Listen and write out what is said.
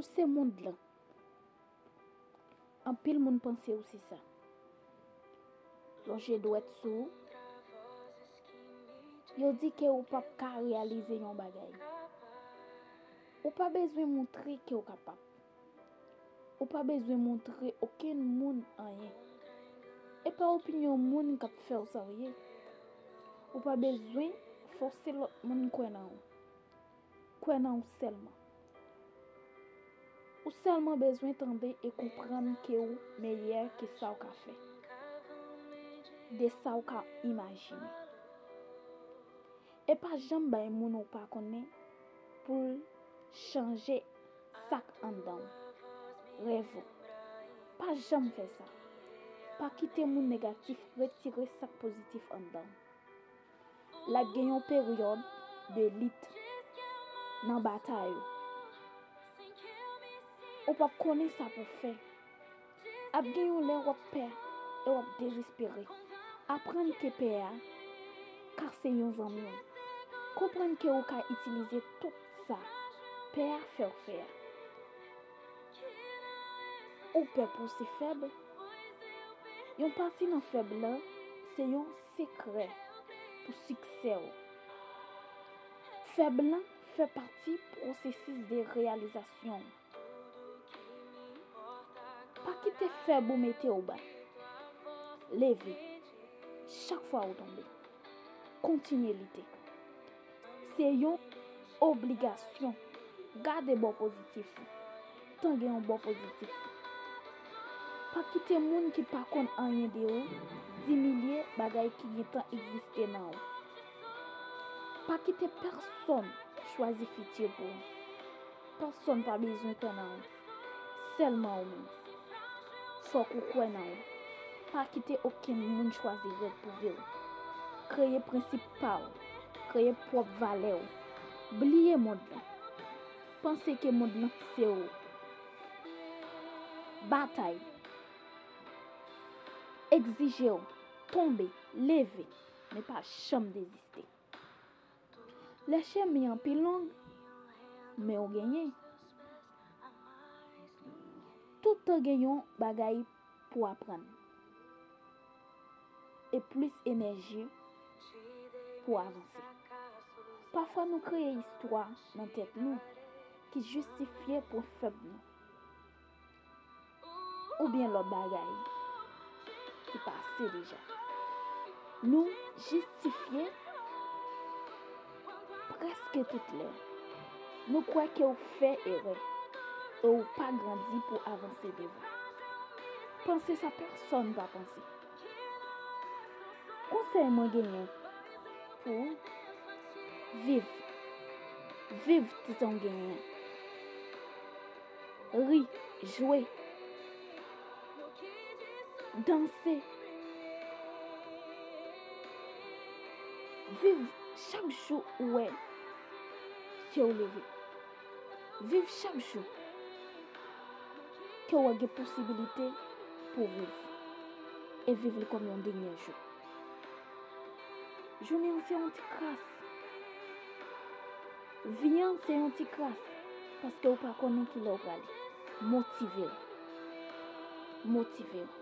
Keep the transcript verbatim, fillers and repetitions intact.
Se mond lan. Anpil moun panse ou se sa. Lonje dwèt sou ou. Yo di ke ou p ap ka reyalize yon bagay. Ou pa bezwen montre ke w kapab. Ou pa bezwen montre okenn moun anyen. E pa opinyon moun k ap fè w sa w ye. Ou pa bezwen fòse lòt moun kwè nan ou. Kwè nan ou sèlman. Ou sèlman bezwen tande e konprann ke ou meyè ke sa w ka fè, de sa w ka imajine. E pa janm bay moun ou pa konnen pou l chanje sa k anndan w. Rèv ou. Pa janm fè sa. Pa kite moun negatif retire sa k pozitif anndan w. L ap gen yon peryòd de lit nan batay ou. Ou p ap konnen sa pou fè. Ap gen yon lè w ap pè e w ap dezespere. Aprann ke pè a ka se yon zanmi w. Konprann ke ou ka itilize tout sa pè a fè w fè a. Ou pè pou w se fèb? Yon pati nan fèb lan se yon sekrè pou siksè w. Fèb lan fè pati pwosesis de reyalizasyon w. Pa kite fèb ou mete w ba. Leve. Chak fwa ou tonbe, kontinye lite. Se yon obligasyon. Gade bò pozitif ou. Tan gen yon bò pozitif. Pa kite moun ki pa konn anyen de ou dimilye bagay ki gentan egziste nan ou. Pa kite pèsonn chwazi fiti pou ou. Pèsonn pa bezwen kwè nan ou. Sèlman ou menm. Fòk ou kwè nan ou. Pa kite okenn moun chwazi rèd pou vi w. Kreye prensip pa w. Kreye pwòp valè w. Bliye mond lan. Panse ke mond lan se ou. Batay. Egzije w. Tonbe. Leve. Men pa janm deziste. Lè chemen an pi long, men w genyen. Tout tan gen yon bagay pou aprann e plis enèji pou avanse. Pafwa nou kreye istwa nan tèt nou ki jistifye pwen fèb nou oubyen lòt bagay ki pase deja. Nou jistifye prèske tout lè. Nou kwè ke w fè erè e w pa grandi pou avanse devan. Panse sa pèsonn pa panse. Konsèy mwen genyen pou ou, viv. Viv tout sa w genyen. Ri, jwe, danse. Viv chak jou ou wè ke w leve. Viv chak jou ke w wè gen posibilite pou w viv. E viv li kòm yon dènye jou. Jounen an se yon ti kras. Vi an se yon ti kras, paske w pa konnen kilè w prale. Motive w. Motive w.